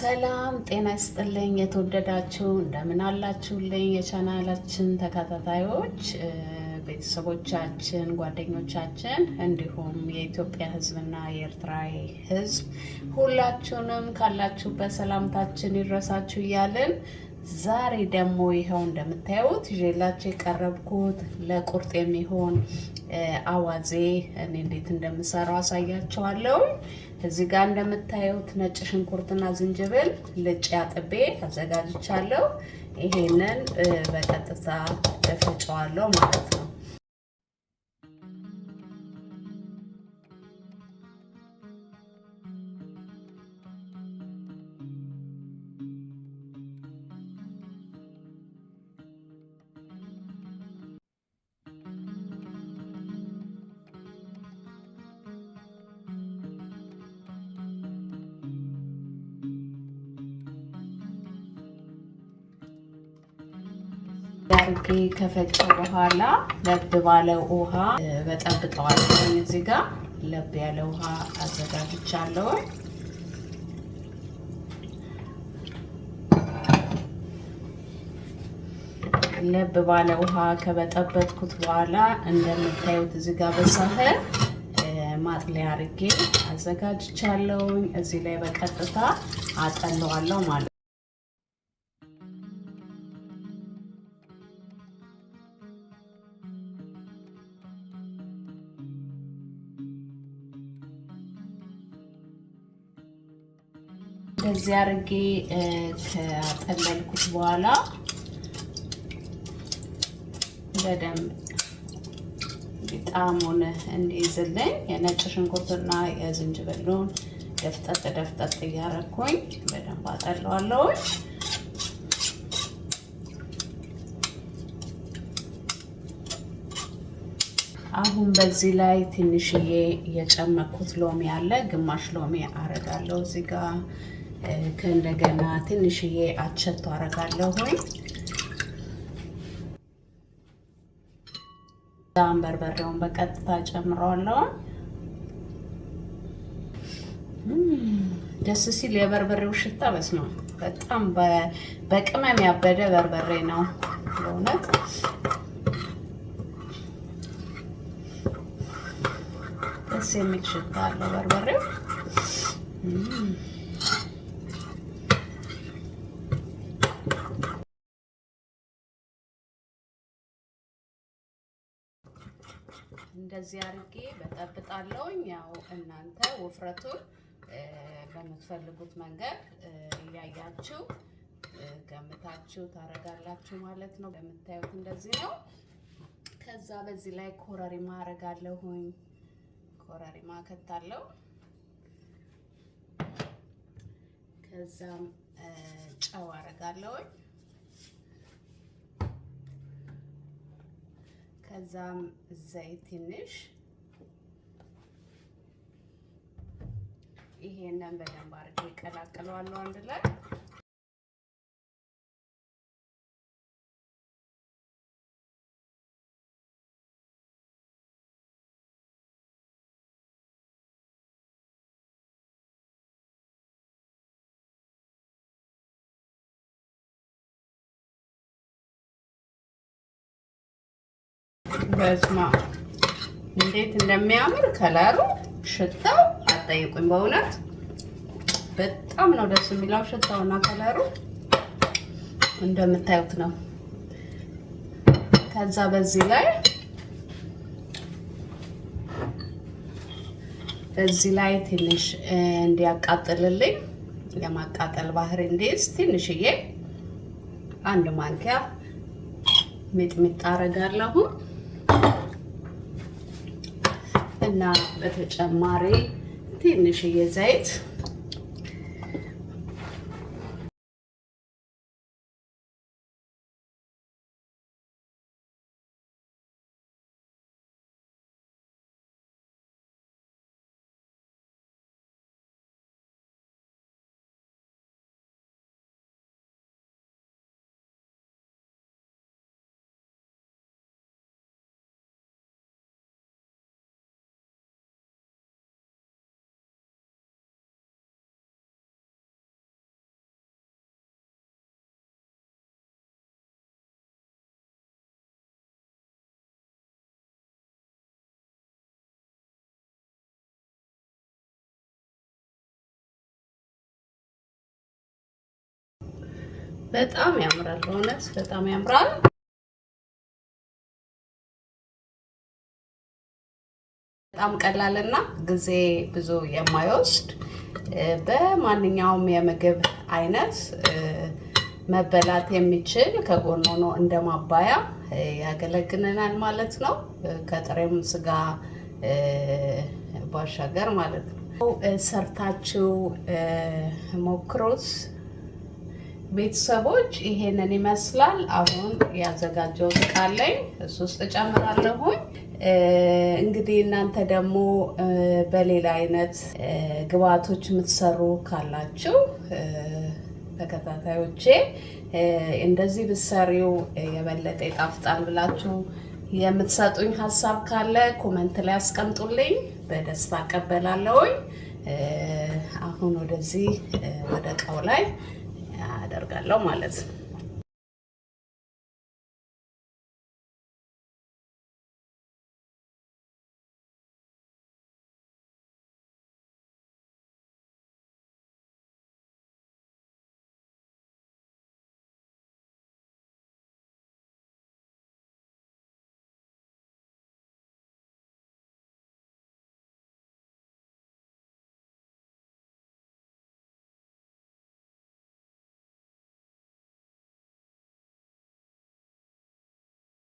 ሰላም ጤና ይስጥልኝ። የተወደዳችሁ እንደምን አላችሁልኝ? የቻናላችን ተከታታዮች ቤተሰቦቻችን፣ ጓደኞቻችን እንዲሁም የኢትዮጵያ ሕዝብና የኤርትራ ሕዝብ ሁላችሁንም ካላችሁበት ሰላምታችን ይድረሳችሁ እያልን ዛሬ ደግሞ ይኸው እንደምታዩት ይዤላችሁ የቀረብኩት ለቁርጥ የሚሆን አዋዜ እኔ እንዴት እንደምሰራው አሳያችኋለሁ። እዚህ ጋር እንደምታዩት ነጭ ሽንኩርትና ዝንጅብል ልጬ አጥቤ አዘጋጅቻለሁ። ይሄንን በቀጥታ እፈጨዋለሁ ማለት ነው። አድርጌ ከፈጨው በኋላ ለብ ባለ ውሃ በጠብጠዋለሁ። እዚህ ጋር ለብ ያለ ውሃ አዘጋጅቻለሁ። ለብ ባለ ውሃ ከበጠበጥኩት በኋላ እንደምታዩት እዚህ ጋር በሳህን ማጥለያ አድርጌ አዘጋጅቻለሁ። እዚህ ላይ በቀጥታ አጠለዋለሁ ማለት ነው። እንደዚህ አድርጌ ከጠለልኩት በኋላ በደንብ ጣዕሙን እንዲይዝልኝ የነጭ ሽንኩርትና የዝንጅብሉን ደፍጠጥ ደፍጠጥ እያረኩኝ በደንብ አጠለዋለሁ። አሁን በዚህ ላይ ትንሽዬ የጨመኩት ሎሚ አለ። ግማሽ ሎሚ አረጋለሁ እዚህ ጋር። ከእንደገና ትንሽዬ አቸቶ አረጋለሁኝ። በርበሬውን በቀጥታ ጨምረዋለሁ። ደስ ሲል የበርበሬው ሽታ በስመ አብ፣ በጣም በቅመም ያበደ በርበሬ ነው በእውነት። ደስ የሚል ሽታ አለው በርበሬው። እንደዚህ አድርጌ በጠብጣለሁኝ። ያው እናንተ ውፍረቱን በምትፈልጉት መንገድ እያያችሁ ገምታችሁ ታረጋላችሁ ማለት ነው። በምታዩት እንደዚህ ነው። ከዛ በዚህ ላይ ኮረሪማ አረጋለሁኝ። ኮረሪማ ከታለው። ከዛም ጨው አረጋለሁኝ። ከዛም ዘይት ትንሽ። ይሄንን በደንብ አድርጌ እቀላቅለዋለሁ አንድ ላይ። በስማ እንዴት እንደሚያምር ከለሩ፣ ሽታው አትጠይቁኝ። በእውነት በጣም ነው ደስ የሚለው ሽታውና ከለሩ እንደምታዩት ነው። ከዛ በዚህ ላይ ትንሽ እንዲያቃጥልልኝ፣ የማቃጠል ባህሪ እንዲይዝ ትንሽዬ አንድ ማንኪያ ሚጥሚጣ አረጋለሁ እና በተጨማሪ ትንሽዬ ዘይት። በጣም ያምራል። በእውነት በጣም ያምራል። በጣም ቀላልና ጊዜ ብዙ የማይወስድ፣ በማንኛውም የምግብ አይነት መበላት የሚችል፣ ከጎን ሆኖ እንደ ማባያ ያገለግለናል ማለት ነው። ከጥሬም ስጋ ባሻገር ማለት ነው። ሰርታችሁ ሞክሩት ቤተሰቦች። ይሄንን ይመስላል። አሁን ያዘጋጀሁት እቃ አለኝ፣ እሱ ውስጥ እጨምራለሁኝ። እንግዲህ እናንተ ደግሞ በሌላ አይነት ግብአቶች የምትሰሩ ካላችሁ ተከታታዮቼ፣ እንደዚህ ብትሰሪው የበለጠ ይጣፍጣል ብላችሁ የምትሰጡኝ ሀሳብ ካለ comment ላይ አስቀምጡልኝ። በደስታ እቀበላለሁኝ። አሁን ወደዚህ ወደ እቃው ላይ አደርጋለሁ ማለት ነው።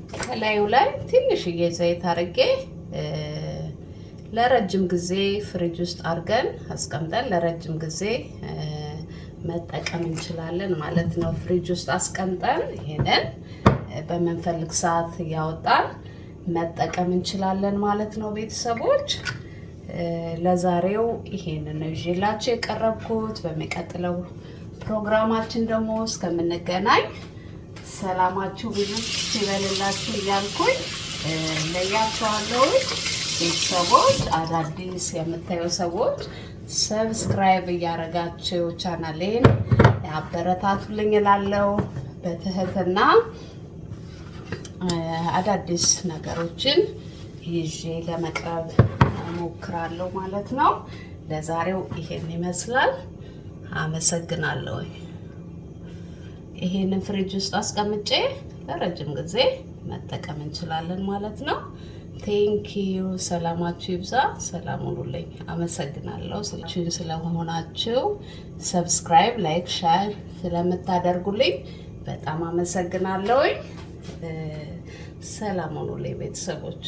ከላዩ ላይ ትንሽዬ ዘይት አድርጌ ለረጅም ጊዜ ፍሪጅ ውስጥ አድርገን አስቀምጠን ለረጅም ጊዜ መጠቀም እንችላለን ማለት ነው። ፍሪጅ ውስጥ አስቀምጠን ይሄንን በምንፈልግ ሰዓት እያወጣን መጠቀም እንችላለን ማለት ነው። ቤተሰቦች፣ ለዛሬው ይሄንን ነው ይዤላችሁ የቀረብኩት። በሚቀጥለው ፕሮግራማችን ደግሞ እስከምንገናኝ ሰላማችሁ ብዙ ይበልላችሁ እያልኩኝ እለያችኋለሁ። ቤተሰቦች፣ አዳዲስ የምታዩ ሰዎች subscribe እያደረጋችሁ ቻናሌን አበረታቱልኝ እላለሁ በትህትና። አዳዲስ ነገሮችን ይዤ ለመቅረብ እሞክራለሁ ማለት ነው። ለዛሬው ይሄን ይመስላል። አመሰግናለሁ። ይሄንን ፍሪጅ ውስጥ አስቀምጬ ለረጅም ጊዜ መጠቀም እንችላለን ማለት ነው። Thank you። ሰላማችሁ ይብዛ። ሰላም ሁኑልኝ። አመሰግናለሁ ስላችሁኝ ስለሆናችሁ፣ subscribe፣ like፣ share ስለምታደርጉልኝ በጣም አመሰግናለሁኝ። ሰላም ሁኑልኝ ቤተሰቦች።